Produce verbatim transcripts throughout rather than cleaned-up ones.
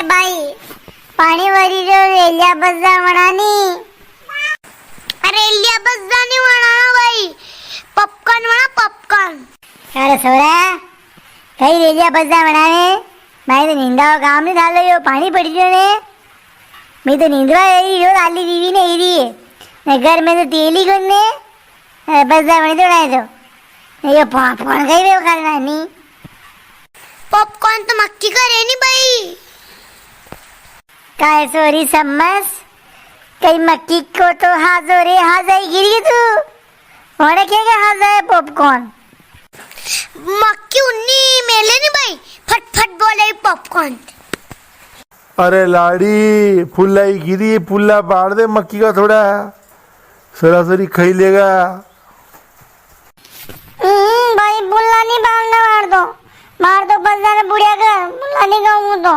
भाई, पाणी भरी रो, रेलिया भज्जा वणा नी। अरे, रेलिया भज्जा नी वणाना भाई, पॉपकॉर्न वणा, पॉपकॉर्न। अरे सोरा, कई रेलिया भज्जा वणावे? मारे तो नींदा को काम नी थालो, यो पाणी पड़ी गयो ने। मैं तो नींदवा आई री, यो आली वीवी ने आई री है। ने घर में तो तेल ही कोनी। अरे भज्जा वणी तो वणाए दो। ने यो पॉपकॉर्न कई वे करना नी। पॉपकॉर्न तो मक्की का रे नी भाई। काय सोरी समस, कई मक्की को तो हाजो रे, हाजाई गिरी तू। ओने के के हाजा है पॉपकॉर्न? मक्की उन्नी मेले नी भाई, फट फट बोले पॉपकॉर्न। अरे लाड़ी, फुल्ला ही गिरी, फुल्ला पाड़ दे मक्की का थोड़ा, सोरा सोरी खाई लेगा। हम्म, भाई, फुल्ला नी पाड़ना, मार दो, मार दो, बस जाने बुढ़िया घर, फुल्ला नी खाऊं तो।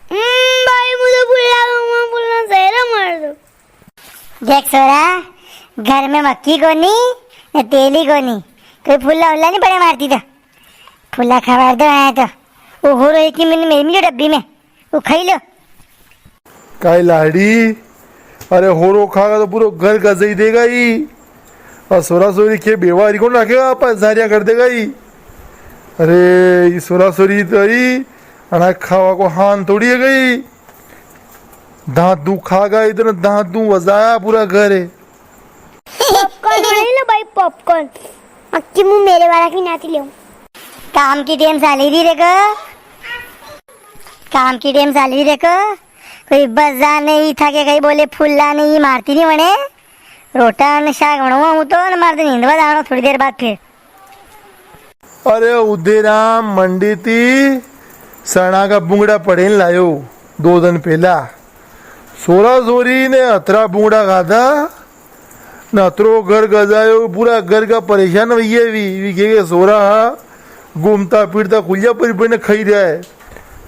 हम्म, भाई, मुझे फुल्ला खाऊंगा, फुल्ला सही रे, मार दो। देख सोरा, घर में मक्की कोनी, ने तेल ही कोनी, कोई फुल्ला उल्ला नी पड़े मारती तो। फुल्ला खवाड़ दो आया तो। वो हो रही कि मैंने मेरी डब्बी में, वो खाई लो। काई लाड़ी, अरे होरो खागा तो पूरो घर गजई देगा ही। और सोरा सोरी के बेवारी कोनी राखेगा, आपा जारिया कर देगा ही। अरे, ये सोरा सोरी तो ही, अना खावा को हान थोड़ी है गई। दांत दू खागा इधर, दांत दू वजाया पूरा घर है। पॉपकॉर्न ले लो भाई, पॉपकॉर्न। मक्की मुंह मेरे वाला की नाती ले। काम की टेम साली री देखो, काम की टेम साली री देखो। कोई बजा नहीं था के कई बोले फुल्ला नहीं मारती नी वणे। रोटा ने शाक वणवा हूं तो, ने मारे तो नींदवा जाणो थोड़ी देर बाद फिर। अरे उदयराम, मंडी ती सणा का बुंगड़ा पड़ेन लायो दो दिन पहला। सोरा सोरी ने अतरा बुंगड़ा खाधा, ने अतरो घर गजायो, पूरा घर का परेशान हुई है। वी, वी के, के सोरा हा, घूमता फिरता खुलिया पर बने खाई रहा है।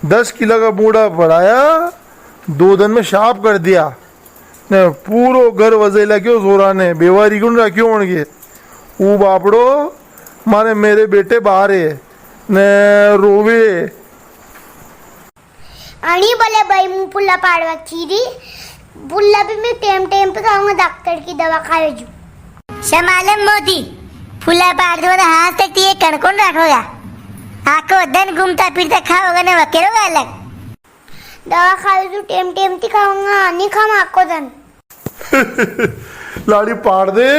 दस किलो का बुंगड़ा पड़ाया, दो दिन में साफ कर दिया। ने पूरो घर वजे लाग्यो सोरा ने, बेवारी कोनी राख्यो वणके। ऊ बापड़ो मारे, मेरे बेटे बाहर है ने रोवे। अणी बोले भाई, मु फुल्ला पाड़वा की री, फुल्ला भी मैं टेम टेम पे खाऊंगा, डॉक्टर की दवा खावे जू। शमालम मोदी, फुल्ला पाड़ दो तो हाथ तक ये कण कोनी राखोगा? आको दन घूमता फिरता खाओगा ने वकेरोगा अलग। दवा खावे जू टेम टेम ती खाऊंगा, नी खाऊं आको दन। लाड़ी पाड़ दे।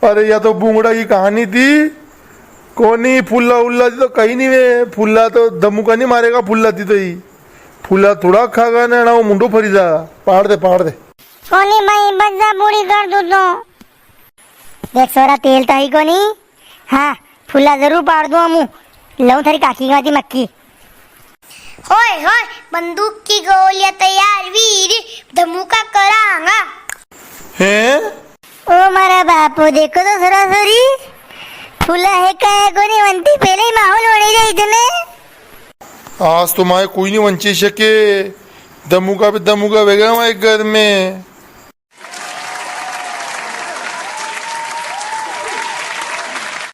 अरे या तो बुंगड़ा की कहानी थी, कोनी फुल्ला उल्ला थी तो कई नी वे, फुल्ला तो धमुका नी मारेगा, फुल्ला थी तो ही। फुल्ला थोड़ा खागा ने ना वो मुंडो फरी जागा। पाड़ दे, पाड़ दे। कोनी भाई, बस जा, बूढ़ी कर दू तो। देख सोरा, तेल तो ही कोनी। हाँ, फुल्ला जरूर पाड़ दूं हमू। लऊं थारी काकी के माती मक्की। होय, होय, बंदूक की गोलियां तैयार वीर, धमुका करांगा। हैं? ओ मारा बापू, देखो तो सोरा सोरी, फुल्ला है का है कोनी वंती, पहले ही माहौल वणे जाए इतने। आज तो माए कोई नी वंची सके, धमुका पे धमुका वेगा माए घर में।